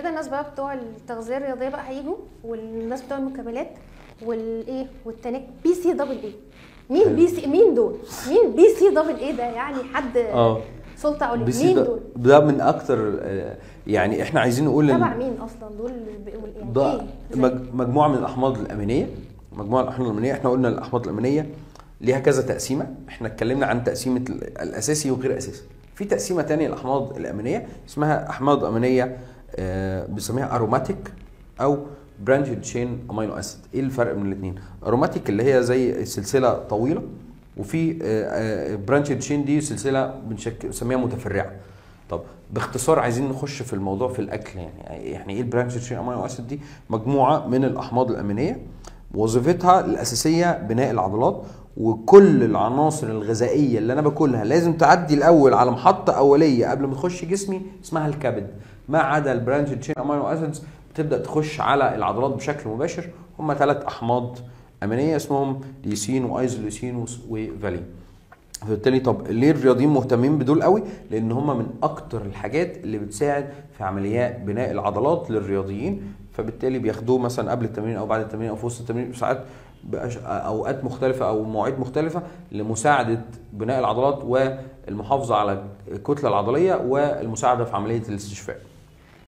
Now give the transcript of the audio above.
كده الناس بقى بتوع التغذية الرياضية بقى هيجوا، والناس بتوع المكملات والايه والتاني BCAA. مين BC؟ مين دول؟ مين BCAA ده؟ يعني حد سلطة عليا؟ مين دول؟ ده من اكتر، يعني احنا عايزين نقول تبع مين اصلا دول؟ يعني ده إيه؟ مجموعة من الاحماض الامينيه. مجموعة الاحماض الامينيه، احنا قلنا الاحماض الامينية ليها كذا تقسيمه، احنا اتكلمنا عن تقسيمه الاساسي وغير اساسي. في تقسيمه ثانية للاحماض الامينية اسمها احماض امينيه بنسميها aromatic او branched chain amino acid. ايه الفرق بين الاثنين؟ aromatic اللي هي زي سلسلة طويلة، وفي branched chain دي سلسلة بنسميها متفرعه. طب باختصار عايزين نخش في الموضوع في الاكل، يعني ايه ال branched chain amino acid دي؟ مجموعة من الاحماض الامينية وظيفتها الاساسية بناء العضلات، وكل العناصر الغذائية اللي انا باكلها لازم تعدي الاول على محطة اوليه قبل ما تخش جسمي اسمها الكبد. ما عدا ال branched chain amino acids بتبدا تخش على العضلات بشكل مباشر. هم 3 احماض امينيه اسمهم leucine و isoleucine و valine. فبالتالي طب ليه الرياضيين مهتمين بدول قوي؟ لان هم من اكتر الحاجات اللي بتساعد في عمليات بناء العضلات للرياضيين، فبالتالي بياخدوه مثلا قبل التمرين او بعد التمرين او في وسط التمرين، ساعات اوقات مختلفة او مواعيد مختلفة لمساعده بناء العضلات والمحافظة على الكتلة العضلية والمساعدة في عملية الاستشفاء.